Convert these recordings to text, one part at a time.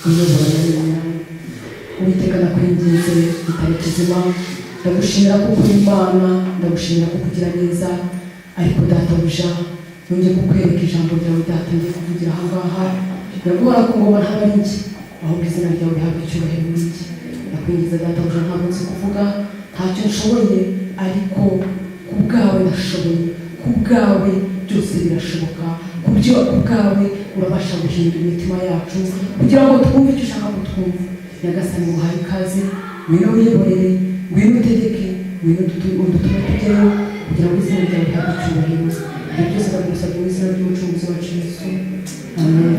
Uyobora na Uwiteka, ndakwinginze, gitare kizima, ndagushimira kuko uri Imana, ndagushimira ko kugira neza. Ariko databuja, nongeye kukwereka ijambo ryawe. Data, ngiye kuvugira aha ngaha, ndaguhora ku ngoma, ntabwo ari njye, ahubwo izina ryawe rihabwa icyubahiro muri njye. Ndakwinginze databuja, ntabwo nzi kuvuga, ntacyo nshoboye, ariko ku bwawe ndashoboye, ku bwawe byose birashoboka. Ku byo ku bwawe urabasha guhindura imitima yacu kugira ngo twumve icyo ushaka ko twumva. Nyagasani, nguhaye ikaze, ngwino wiyoborere, ngwino utegeke, ngwino udutume tujyeyo kugira ngo izina ryawe rihabwe icyubahiro. Ibyo byose ndagusabye mu izina ry'Umucunguzi wacu Yesu, amen,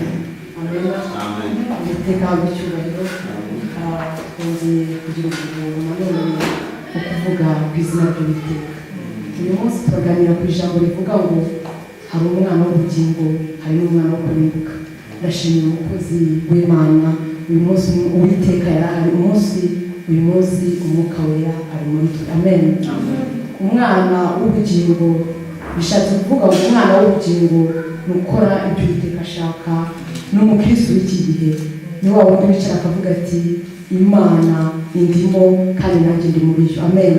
amen. Amen. Uwiteka ahabwe icyubahiro. Twongeye kugira ubuntu nanone bwo kuvuga ku izina ry'Uwiteka. Uyu munsi turaganira ku ijambo rivuga ngo hari umwana w'ubugingo, hari n'umwana wo kurimbuka. Ndashimira umukozi w'Imana. Uyu munsi Uwiteka yarahari, umunsi uyu munsi Umwuka Wera ari muri twe, amen. Umwana w'ubugingo bishatse kuvuga ngo umwana w'ubugingo ni ukora ibyo Uwiteka ashaka, ni umukristo w'iki gihe, ni wa wundi wicara akavuga ati: "Imana indimo kandi nanjye ndi muri yo", amen.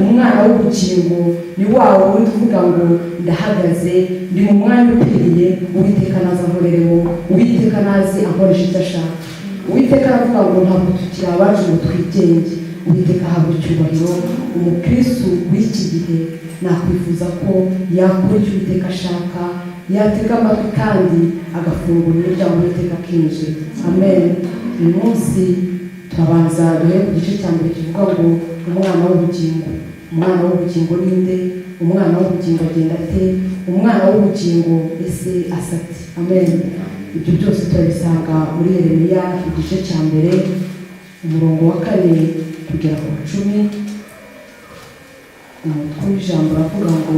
Umwana w'ubugingo ni wa wundi uvuga ngo: "Ndahagaze, ndi mu mwanya ukwiriye, Uwiteka naza ankoreremo, Uwiteka naze ankoresha icyo ashaka." Uwiteka aravuga ngo ntabwo tukiri abacu ngo twigenge. Uwiteka ahabwa icyubahiro. Umukristo w'iki gihe nakwifuza ko yakora icyo Uwiteka ashaka, yatega amatwi kandi agafungura umuryango, Uwiteka akinjira, amen. Uyu munsi turabanza duhere ku gice cya mbere kivuga ngo umwana w'ubugingo. Umwana w'ubugingo ni nde? Umwana w'ubugingo agenda ate? Umwana w'ubugingo ese asa ate? Amen. Ibyo byose turabisanga muri Yeremiya igice cya mbere, umurongo wa 4 kugera ku 10. Umutwe w'ijambo uravuga ngo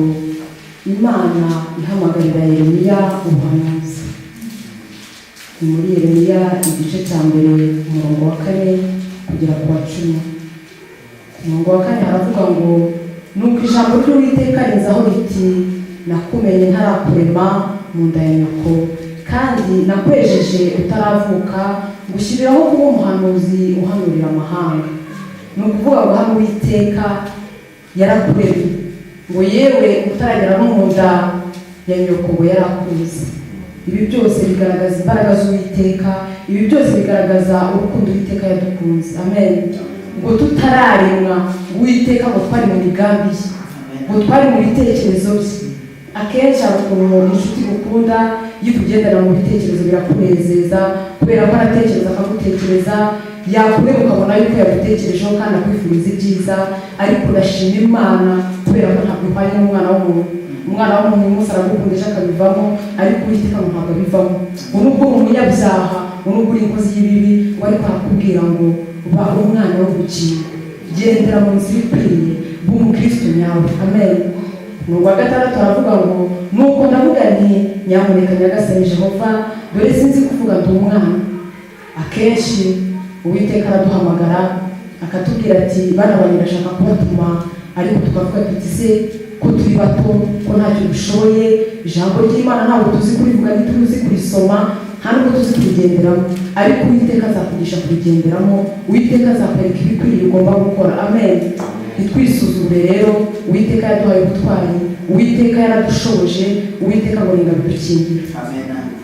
Imana ihamagarira Yeremiya ubuhanuzi. Ni muri Yeremiya igice cya mbere, umurongo wa 4 kugera ku wa 10. Ku murongo wa 4 haravuga ngo: "Nuko ijambo ry'Uwiteka rizaho riti: Nakumenye ntarakurema mu nda ya nyoko, kandi nakwejeje utaravuka, ngushyiriraho kuba umuhanuzi uhanurira amahanga." Ni ukuvuga ngo hano Uwiteka yarakuremye, ngo yewe utaragera no mu nda ya nyoko ngo yarakuzi. Ibi byose bigaragaza imbaraga z'Uwiteka, ibi byose bigaragaza urukundo Uwiteka yadukunze, amen. Ngo tutararemwa, ngo Uwiteka ngo twari mu migambi ye, ngo twari mu bitekerezo bye. Akenshi hari ukuntu inshuti igukunda, iyo ikugendana mu bitekerezo birakunezeza, kubera ko aratekereza, akagutekereza, yakureba ukabona yuko yagutekerejeho kandi akwifuriza ibyiza. Ariko ndashima Imana kubera ko ntabwo ihwanye n'umwana w'umuntu. Umwana w'umuntu uyu munsi aragukunda, ejo akabivamo, ariko Uwiteka ngo ntabwo abivamo. Ngo nubwo uri umunyabyaha, ngo nubwo uri inkozi y'ibibi, ngo ariko arakubwira ngo ba umwana w'ubugingo, gendera mu nzira ikwiriye, ba umukristo nyawe, amen. Umurongo wa 6 aravuga ngo: "Nuko ndavuga nti: Nyamuneka Nyagasani Jehova, dore sinzi kuvuga, ndi umwana." Akenshi Uwiteka araduhamagara akatubwira ati: "Bana banjye, ndashaka kubatuma," ariko tukavuga tuti: "Se ko turi bato, ko ntacyo dushoboye? Ijambo ry'Imana ntabwo tuzi kurivuga, ntituzi kurisoma, nta nubwo tuzi kurigenderamo." Ariko Uwiteka azakwigisha kurigenderamo, Uwiteka azakwereka ibikwiriye ugomba gukora, amen. Ntitwisuzugure rero. Uwiteka yaduhaye ubutwari, Uwiteka yaradushoboje, Uwiteka ngo bidukingira.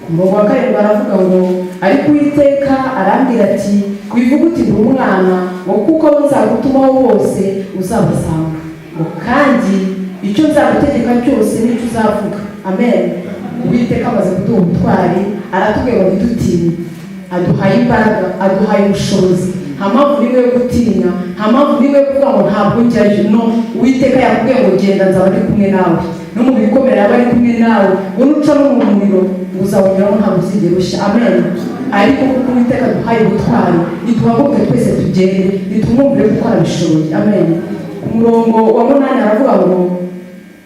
Ku murongo wa 7 aravuga ngo: "Ariko Uwiteka arambwira ati: Wivuga uti: Ndi umwana, ngo kuko abo nzagutumaho bose uzabasanga, ngo kandi icyo nzagutegeka cyose nicyo uzavuga", amen. Uwiteka amaze kuduha ubutwari, aratubwira ngo ntidutinye, aduhaye imbaraga, aduhaye ubushobozi. Nta mpamvu n'imwe yo gutinya, nta mpamvu n'imwe yo kuvuga ngo ntabwo njyayo. No Uwiteka yakubwiye ngo genda, nzaba ndi kumwe nawe, no mu bikomere yaba ari kumwe nawe, ngo nuca no mu muriro ngo uzawunyuramo, ntabwo uzigera ushya, amen. Ariko kuko Uwiteka aduhaye ubutwari, nituhaguruke twese tugende, nitumwumvire kuko arabishoboye, amen. Ku murongo wa 8 aravuga ngo: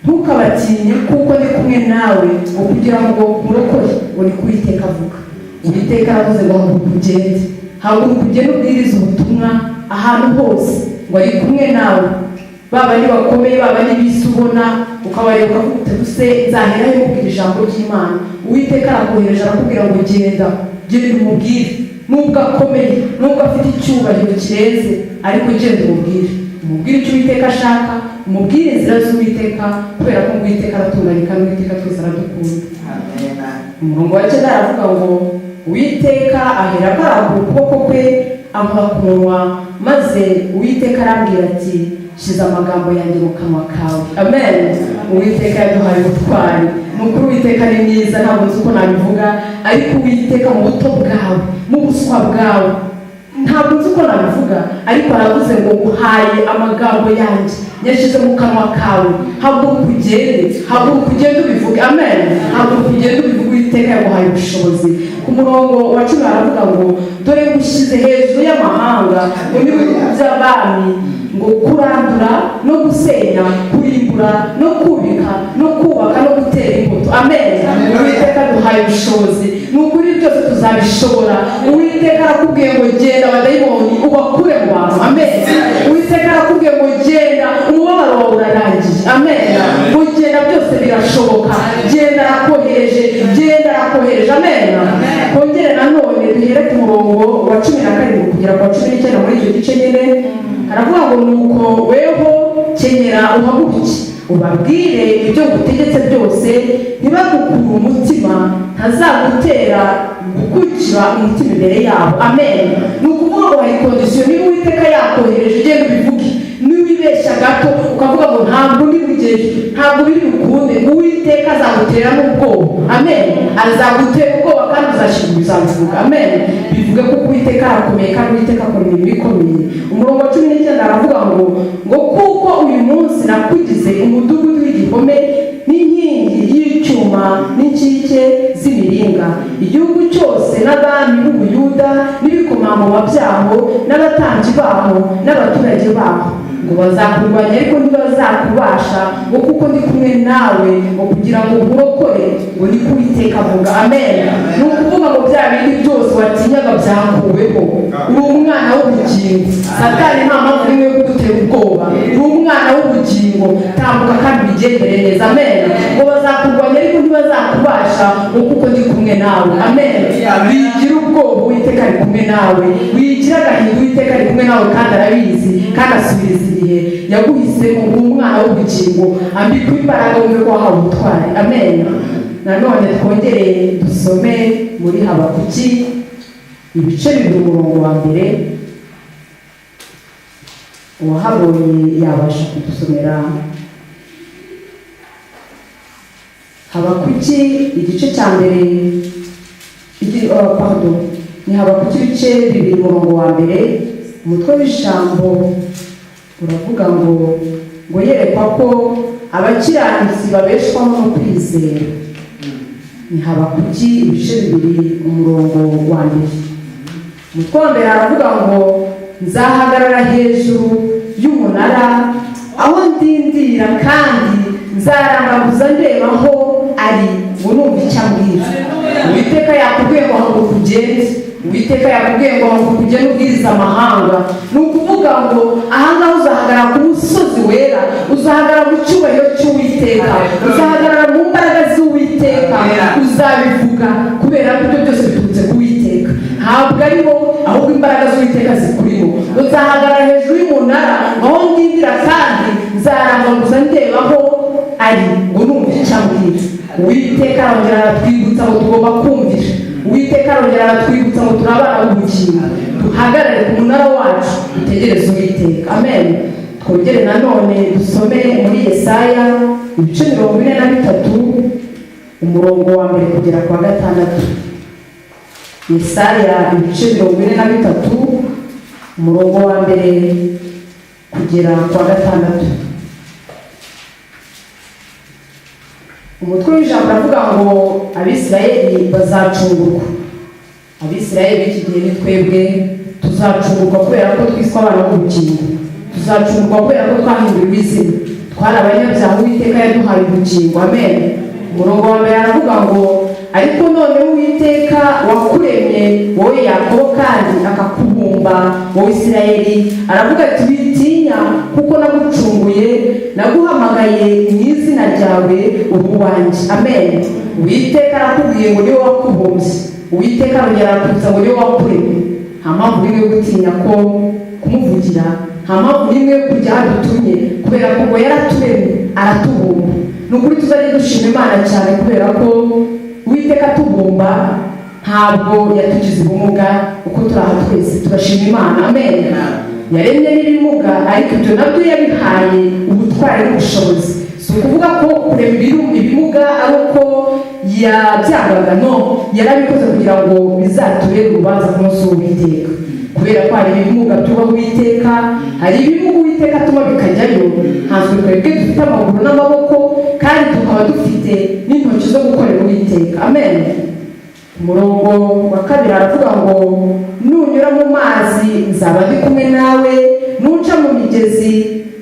"Ntukabatinye, kuko ndi kumwe nawe ngo kugira ngo murokore," ngo ni Uwiteka avuga. Uwiteka aravuze ngo haguruka ugende, haguruka ugende ubwirize ubutumwa ahantu hose, ngo ari kumwe nawe. Baba ni bakomeye, baba n'ibisi ubona ukabareba ukavuga uti: "Se nzaheraho mubwira ijambo ry'Imana?" Uwiteka arakohereje, arakubwira ngo genda, genda umubwire. Nubwo akomeye, nubwo afite icyubahiro kirenze, ariko genda umubwire, umubwire icyo Uwiteka ashaka, umubwire inzira z'Uwiteka, kubera ko Uwiteka aratunganye kandi Uwiteka twese aradukunda. Umurongo wa 9 aravuga ngo: "Uwiteka ahera arambura ukuboko kwe, amuha ku munwa, maze Uwiteka arambwira ati: 'Shyize amagambo yanjye mu kanwa kawe.'" Amen. Uwiteka yaduhaye ubutwari. Ni ukuri, Uwiteka ni mwiza. Ntabwo nzi uko nabivuga, ariko Uwiteka mu buto bwawe, mu buswa bwawe, ntabwo nzi uko nabivuga, ariko aravuze ngo: "Nguhaye amagambo yanjye, nyashyize mu kanwa kawe, haguruka ugende, haguruka ugende ubivuge." Amen. Haguruka ugende ubivuge. Uwiteka yaguhaye ubushobozi. Ku murongo wa 10 aravuga ngo: "Dore ngushyize hejuru y'amahanga ngo n'ibihugu by'abami, ngo kurandura no gusenya, kurimbura no kubika, no kubaka no gutera imbuto." Amen. Uwiteka duhaye ubushobozi. Ni ukuri, byose tuzabishobora. Uwiteka arakubwiye ngo: "Genda, abadayimoni ubakure mu bantu." Amen. Uwiteka arakubwiye ngo: "Genda, umubabaro wawe urarangiye." Amen. Ngo: "Genda, byose birashoboka." Genda, arakohereje. Genda, arakohereje. Amen. Kongere nanone duhere ku murongo wa 17 kugera ku wa 19 muri icyo gice nyine. Haravuga ngo: "Nuko weho kenyera, uhaguruke, ubabwire ibyo ngutegetse byose. Ntibagukure umutima, ntazagutera gukukira umutima imbere yabo." Amen. Ni ukuvuga ngo hari condition. Niba Uwiteka yakohereje, ugenda ubivuge. Niwibeshya gato ukavuga ngo ntabwo ndi bugeyo, ntabwo biri bukunde, Uwiteka azagutera n'ubwoba. Amen. Azagutera ubwoba kandi uzashyirwa, uzabivuga. Amen. Bivuge ko Uwiteka arakomeye kandi Uwiteka akora imirimo ikomeye. Umurongo wa 19 aravuga ngo: "Kuko uyu munsi nakugize umudugudu w'igihome n'inkingi y'icyuma n'inkike z'imiringa, igihugu cyose n'abami b'Ubuyuda n'ibikomangoma byaho n'abatambyi baho n'abaturage baho, ngo bazakurwanya ariko ntibazakubasha, ngo kuko ndi kumwe nawe, ngo kugira ngo nkurokore, ngo niko Uwiteka avuga." Amen. Ni ukuvuga ngo bya bindi byose watinyaga byakuweho. Uri umwana w'ubugingo. Satani nta mpamvu n'imwe yo kugutera ubwoba. Uri umwana w'ubugingo, tambuka kandi wigendere neza. Amen. Ngo bazakurwanya ariko ntibazakubasha, ngo kuko ndi kumwe nawe. Amen. Wigira ubwoba, Uwiteka ari kumwe nawe. Wigira agahinda, Uwiteka ari kumwe nawe kandi arabizi kandi asubiriza igihe. Yaguhisemo nk'umwana w'ubugingo. Ambikwa imbaraga, wumve ko wahawe ubutwari. Amen. Nanone twongere dusome muri Habakuki ibice 2, umurongo wa 1. Uwahabonye yabasha kudusomera Habakuki igice cya mbere, oh, pardon, ni Habakuki ibice 2, umurongo wa 1. Umutwe w'ijambo uravuga ngo yerekwa ko abakiranutsi babeshwaho no kwizera. Ni Habakuki ibice 2, umurongo wa 1. Umutwe wa mbere aravuga ngo: "Nzahagarara hejuru y'umunara aho ndindira, kandi nzarangaguza ndeba aho ari, ngo numva icyo ambwira." Uwiteka yakubwiye ngo haguruka ugende. Uwiteka yakubwiye ngo haguruka ugende ubwiriza amahanga. Ni ukuvuga ngo ahangaha uzahagarara ku musozi wera, uzahagarara mu cyubahiro cy'Uwiteka, uzahagarara mu mbaraga z'Uwiteka, uzabivuga, kubera ko ibyo byose biturutse ku Witeka. Ntabwo ari wowe, ahubwo imbaraga z'Uwiteka zikurimo. "Uzahagarara hejuru y'umunara aho ndindira, kandi nzarangaguza ndeba aho ari, ngo numva icyo ambwira." Uwiteka arongera aratwibutsa ngo tugomba kumvira. Uwiteka arongera aratwibutsa ngo turi abana b'ubugingo, duhagarare ku munara wacu, dutegereze Uwiteka. Amen. Twongere nanone dusome muri Yesaya ibice 43, umurongo wa 1 kugera ku wa 6. Yesaya ibice 43, umurongo wa 1 kugera ku wa 6. Umutwe w'ijambo aravuga ngo Abisirayeli bazacungurwa. Abisirayeli b'iki gihe ni twebwe. Tuzacungurwa kubera ko twiswe abana b'ubugingo. Tuzacungurwa kubera ko twahinduriwe izina. Twari abanyabyaha, Uwiteka yaduhaye ubugingo. Amen. Umurongo wa 1 aravuga ngo: "Ariko noneho Uwiteka wakuremye wowe Yakobo, kandi akakubumba wowe Isirayeli, aravuga ati: 'Witinya, kuko nagucunguye, naguhamagaye mu izina ryawe, uri uwanjye.'" Amen. Uwiteka arakubwiye ngo niwe wakubumbye. Uwiteka arongera arakwibutsa ngo niwe wakuremye. Nta mpamvu n'imwe yo gutinya ko kumuvugira, nta mpamvu n'imwe yo kujya aho dutumye, kubera ko ngo yaraturemye, aratubumba. Ni ukuri tuzajya dushima Imana cyane, kubera ko Uwiteka atubumba ntabwo yatugize ubumuga. Uko turi aha twese turashima Imana, amen. Yaremye n'ibimuga, ariko ibyo nabyo yabihaye ubutwari n'ubushobozi. Si ukuvuga ko kurema ibimuga ari uko yabyangaga, no yarabikoze kugira ngo bizatubere urubanza ku munsi w'Uwiteka, kubera ko hari ibimuga byubaha Uwiteka, hari ibimuga Uwiteka atuma bikajyayo. Ntabwo twebwe dufite amaguru n'amaboko kandi tukaba dufite n'intoki zo gukorera Uwiteka, amen. Umurongo wa kabiri aravuga ngo: "Nunyura mu mazi nzaba ndi kumwe nawe, nuca mu migezi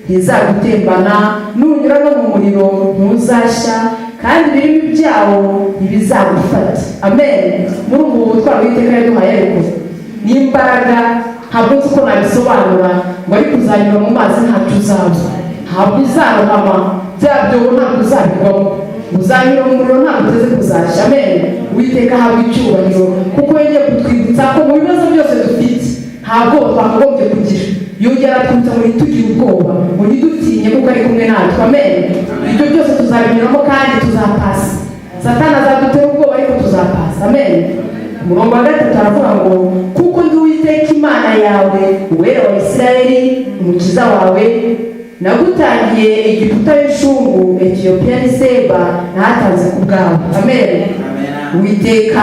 ntizagutembana, nunyura no mu muriro ntuzashya, kandi ibirimi byawo ntibizagufata." Amen. Muri ubu butwari Uwiteka yaduhaye, ariko n'imbaraga, ntabwo nzi uko nabisobanura ngo, ariko uzanyura mu mazi ntacyo uzaba, ntabwo uzarohama, bya byobo ntabwo uzabigwamo, uzanyura mu muriro ntabwo uteze kuzashya. Amen. Uwiteka ahabwa icyubahiro, kuko yongeye kutwibutsa ko mu bibazo byose dufite nta bwoba twakagombye kugira. Yongera aratwibutsa ngo ntitugire ubwoba, ngo ntidutinye, kuko ari kumwe natwe. Amen. Ibyo byose tuzabinyuramo kandi tuzapasa. Satani azadutera ubwoba, ariko tuzapasa. Amen. Umurongo wa gatatu aravuga ngo: "Kuko ndi Uwiteka Imana yawe, Uwera wa Isirayeli, Umukiza wawe. Nagutangiye Egiputa y'ishungu, Etiyopiya n'Iseba nahatanze ku bwawe." Amen. Uwiteka,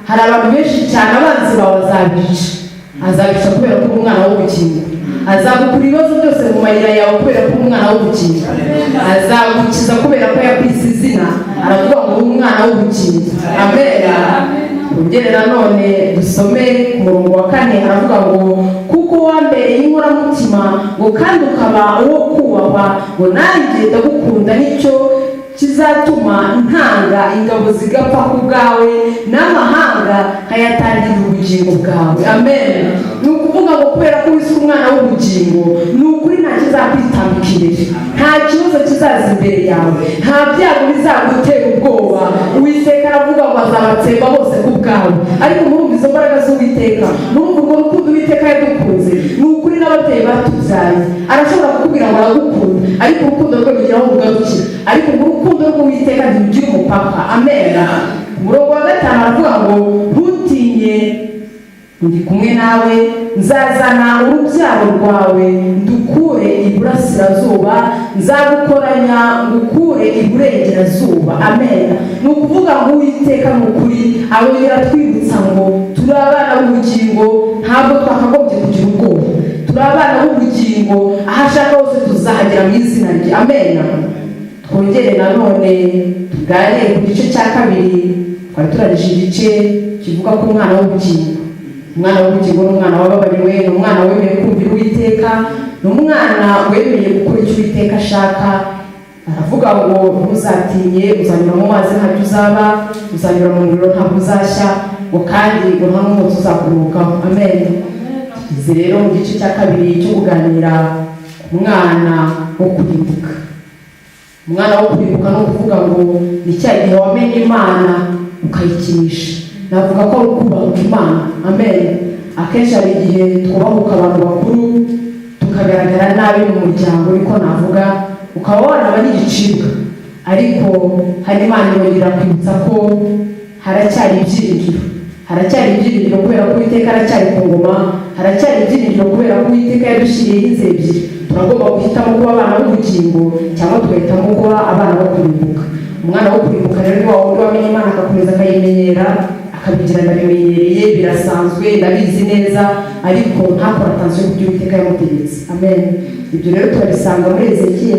hari abantu benshi cyane, abanzi bawe azabica, azabica kubera ko uri umwana w'ubugingo. Azagukura ibibazo byose mu mayira yawe kubera ko uri umwana w'ubugingo. Azagukiza kubera ko yakwise izina, aravuga ngo uri umwana w'ubugingo. Amen. Twongere nanone dusome ku murongo wa kane, aravuga ngo: "Kuko wambereye inkoramutima, ngo kandi ukaba uwo kubahwa, ngo nanjye ndagukunda, nicyo kizatuma ntanga ingabo zigapfa ku bwawe, n'amahanga nkayatangirira ubugingo bwawe." Amen. Ni ukuvuga ngo kubera ko wise umwana w'ubugingo, ni ukuri nta kizakwitambika imbere, nta kibazo kizaza imbere yawe, nta byago bizagutera ubwoba. Uwiteka aravuga ngo azabatsemba bose ku bwawe. Ariko murumva izo mbaraga z'Uwiteka, murumva urwo rukundo Uwiteka yadukunze. Ni ukuri n'ababyeyi batubyaye arashobora kukubwira ngo aragukunda, ariko urukundo rwe rugira aho rugarukira, ariko ngo urukundo rw'Uwiteka ntirugira umupaka. Amen. Umurongo wa gatanu aravuga ngo: "Ntutinye, ndi kumwe nawe, nzazana urubyaro rwawe ndukure iburasirazuba, nzagukoranya ngukure iburengerazuba." Amen. Ni ukuvuga ngo Uwiteka ni ukuri arongera atwibutsa ngo turi abana b'ubugingo, ntabwo twakagombye kugira ubwoba. Turi abana b'ubugingo, aho ashaka hose tuzahagera mu izina rye. Amen. Twongere nanone tuganire ku gice cya kabiri. Twari turangije igice kivuga ko umwana w'ubugingo, umwana w'ubugingo ni umwana wababariwe, ni umwana wemeye kumvira Uwiteka, ni umwana wemeye gukora icyo Uwiteka ashaka. Aravuga ngo: "Ntuzatinye, uzanyura mu mazi ntacyo uzaba, uzanyura mu muriro ntabwo uzashya, ngo kandi ngo nta n'umwotsi uzakuruhukaho." Amen. Tugeze rero mu gice cya kabiri cyo kuganira ku mwana wo kurimbuka. Umwana wo kurimbuka ni ukuvuga ngo ni cya gihe wamenye Imana ukayikinisha. Navuga ko ari ukubahuka Imana. Amen. Akenshi hari igihe twubahuka abantu bakuru tukagaragara nabi mu muryango, niko navuga, ukaba wanaba n'igicibwa. Ariko hari Imana irongera kwibutsa ko haracyari ibyiringiro, haracyari ibyiringiro kubera ko Uwiteka aracyari ku ngoma. Haracyari ibyiringiro kubera ko Uwiteka yadushyiriyeho inzira ebyiri: turagomba guhitamo kuba abana b'ubugingo cyangwa tugahitamo kuba abana bo kurimbuka. Umwana wo kurimbuka rero ni wa wundi wamenye Imana agakomeza akayimenyera, akabigira ndabimenyereye, birasanzwe, ndabizi neza, ariko ntakore attention ku byo Uwiteka yamutegetse. Amen. Ibyo rero turabisanga muri Ezekiyeli.